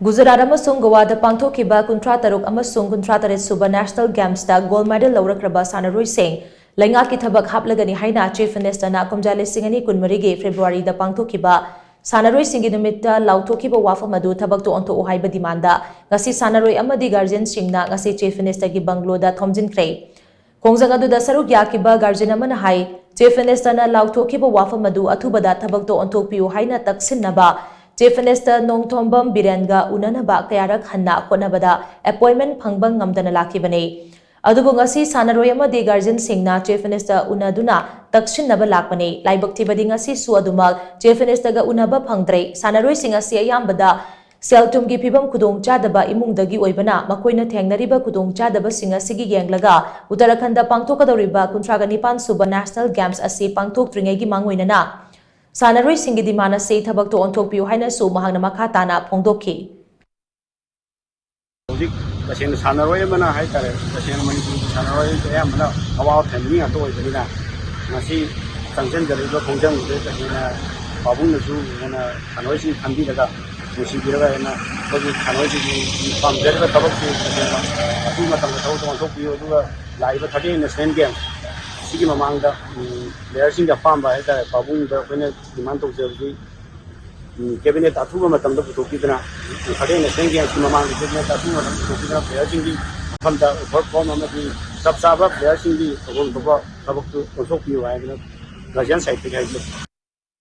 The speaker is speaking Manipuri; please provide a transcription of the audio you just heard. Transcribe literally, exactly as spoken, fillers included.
ꯒꯨꯖꯔꯥꯠ ꯑꯃꯁꯨꯡ ꯒꯣꯋꯥꯗ ꯄꯥꯡꯊꯣꯛꯈꯤꯕ ꯀꯨꯟꯊ꯭ꯔꯥ ꯇꯔꯨꯛ ꯑꯃꯁꯨꯡ ꯀꯨꯟꯊ꯭ꯔꯥ ꯇꯔꯦꯠ ꯁꯨꯕ National Gamesꯇ gold medal ꯂꯧꯔꯛꯈ꯭ꯔꯕ ꯁꯥꯟꯅꯔꯣꯏꯁꯤꯡ ꯂꯩꯉꯥꯛꯀꯤ ꯊꯕꯛ ꯍꯥꯞꯂꯒꯅꯤ ꯍꯥꯏꯅ Chief Ministerꯅ ꯀꯨꯝꯖꯥ ꯂꯤꯁꯤꯡ ꯑꯅꯤ ꯀꯨꯟꯃꯔꯤꯒꯤ Februaryꯗ ꯄꯥꯡꯊꯣꯛꯈꯤꯕ ꯁꯥꯟꯅꯔꯣꯏꯁꯤꯡꯒꯤ ꯅꯨꯃꯤꯠꯇ ꯂꯥꯎꯊꯣꯛꯈꯤꯕ ꯋꯥꯐꯝ ꯑꯗꯨ ꯊꯕꯛꯇ ꯑꯣꯟꯊꯣꯛꯎ ꯍꯥꯏꯕ demandꯗ ꯉꯁꯤ ꯁꯥꯟꯅꯔꯣꯏ ꯑꯃꯗꯤ guardianꯁꯤꯡꯅ ꯉꯁꯤ Chief Ministerꯒꯤ bungalow ꯗꯈꯣꯡꯖꯤꯟꯈ꯭ꯔꯦ꯫ ꯈꯣꯡꯖꯪ ꯑꯗꯨꯗ ꯁꯔꯨꯛ ꯌꯥꯈꯤꯕ guardian ꯑꯃꯅ ꯍꯥꯏ, Chief Ministerꯅ ꯂꯥꯎꯊꯣꯛꯈꯤꯕ ꯋꯥꯐꯝ ꯑꯗꯨ ꯑꯊꯨꯕꯗ ꯊꯕꯛꯇ ꯑꯣꯟꯊꯣꯛꯄꯤꯌꯨ ꯍꯥꯏꯅ ꯇꯛꯁꯤꯟꯅꯕ Chief Minister ꯅꯣꯡꯊꯣꯝꯕꯝ ꯕꯤꯔꯦꯟꯒ ꯎꯅꯅꯕ ꯀꯌꯥꯔꯛ ꯍꯟꯅ ꯍꯣꯠꯅꯕꯗ appointment ꯐꯪꯕ ꯉꯝꯗꯅ ꯂꯥꯛꯈꯤꯕꯅꯤ꯫ ꯑꯗꯨꯕꯨ ꯉꯁꯤ ꯁꯥꯟꯅꯔꯣꯏ ꯑꯃꯗꯤ guardianꯁꯤꯡꯅ Chief Minister ꯎꯅꯗꯨꯅ ꯇꯛꯁꯤꯟꯅꯕ ꯂꯥꯛꯄꯅꯤ꯫ ꯂꯥꯏꯕꯛ ꯊꯤꯕꯗꯤ ꯉꯁꯤꯁꯨ ꯑꯗꯨꯃꯛ Chief Ministerꯒ ꯎꯅꯕ ꯐꯪꯗ꯭ꯔꯦ꯫ ꯁꯥꯟꯅꯔꯣꯏꯁꯤꯡ ꯑꯁꯤ ꯑꯌꯥꯝꯕꯗ ꯁꯦꯜ ꯊꯨꯝꯒꯤ ꯐꯤꯕꯝ ꯈꯨꯗꯣꯡ ꯆꯥꯗꯕ ꯏꯃꯨꯡꯗꯒꯤ ꯑꯣꯏꯕꯅ ꯃꯈꯣꯏꯅ ꯊꯦꯡꯅꯔꯤꯕ ꯈꯨꯗꯣꯡ ꯆꯥꯗꯕꯁꯤꯡ ꯑꯁꯤꯒꯤ ꯌꯦꯡꯂꯒ ꯎꯠꯇꯔꯥꯈꯟꯗ ꯄꯥꯡꯊꯣꯛꯀꯗꯧꯔꯤꯕ ꯀꯨꯟꯊ꯭ꯔꯥꯒ ꯅꯤꯄꯥꯟ ꯁꯨꯕ National Gamesꯑꯁꯤ ꯄꯥꯡꯊꯣꯛꯇ꯭ꯔꯤꯉꯩꯒꯤ ꯃꯥꯡꯑꯣꯏꯅꯅ ꯁꯥꯟꯅꯔꯣꯏꯁꯤꯡꯒꯤ demand ꯑꯁꯤ ꯊꯕꯛꯇ ꯑꯣꯟꯊꯣꯛꯄꯤꯌꯨ ꯍꯥꯏꯅꯁꯨ ꯃꯍꯥꯛꯅ ꯃꯈꯥ ꯇꯥꯅ ꯐꯣꯡꯗꯣꯛꯈꯤ꯫ ꯍꯧꯖꯤꯛ ꯇꯁꯦꯡꯅ ꯁꯥꯟꯅꯔꯣꯏ ꯑꯃꯅ ꯍꯥꯏꯇꯥꯔꯦ, ꯇꯁꯦꯡꯅ ꯃꯅꯤꯄꯨꯔꯒꯤ ꯁꯥꯟꯅꯔꯣꯏ ꯑꯌꯥꯝꯕꯅ ꯑꯋꯥꯕ family ꯉꯥꯛꯇ ꯑꯣꯏꯕꯅꯤꯅ, ꯉꯁꯤ ꯆꯪꯁꯤꯟꯖꯔꯛꯏꯕ ꯈꯣꯡꯖꯪ ꯑꯁꯤꯗ ꯍꯦꯟꯅ ꯄꯥꯕꯨꯡꯅꯁꯨ ꯍꯦꯟꯅ ꯁꯥꯟꯅꯔꯣꯏꯁꯤꯡ ꯈꯟꯕꯤꯔꯒ, ꯅꯨꯡꯁꯤꯕꯤꯔꯒ ꯍꯦꯟꯅ ꯑꯩꯈꯣꯏꯒꯤ ꯁꯥꯟꯅꯔꯣꯏꯁꯤꯡꯒꯤ ꯄꯥꯝꯖꯔꯤꯕ ꯊꯕꯛꯁꯤ ꯇꯁꯦꯡꯅ ꯑꯊꯨꯕ ꯃꯇꯝꯗ ꯊꯕꯛꯇ ꯑꯣꯟꯊꯣꯛꯄꯤꯌꯨ꯫ ꯑꯗꯨꯒ ꯂꯥꯛꯏꯕ thirty National Games ꯁꯤꯒꯤ ꯃꯃꯥꯡꯗ playerꯁꯤꯡꯒꯤ ꯑꯄꯥꯝꯕ ꯍꯥꯏꯇꯥꯔꯦ, ꯄꯥꯕꯨꯡꯗ ꯑꯩꯈꯣꯏꯅ demand ꯇꯧꯖꯕꯗꯤ, cabinet ꯑꯊꯨꯕ ꯃꯇꯝꯗ ꯄꯨꯊꯣꯛꯄꯤꯗꯨꯅ, thirty National Gamesꯀꯤ ꯃꯃꯥꯡꯗ cabinet ꯑꯊꯨꯕ ꯃꯇꯝꯗ ꯄꯨꯊꯣꯛꯄꯤꯗꯨꯅ playerꯁꯤꯡꯒꯤ ꯃꯐꯝꯗ offer form ꯑꯃꯗꯤ ꯆꯞ ꯆꯥꯕ playerꯁꯤꯡꯒꯤ ꯇꯧꯐꯝ ꯊꯣꯛꯄ ꯊꯕꯛꯇꯨ ꯑꯣꯟꯊꯣꯛꯄꯤꯌꯨ ꯍꯥꯏꯗꯅ guardian sideꯇꯒꯤ ꯍꯥꯏꯖꯔꯤ꯫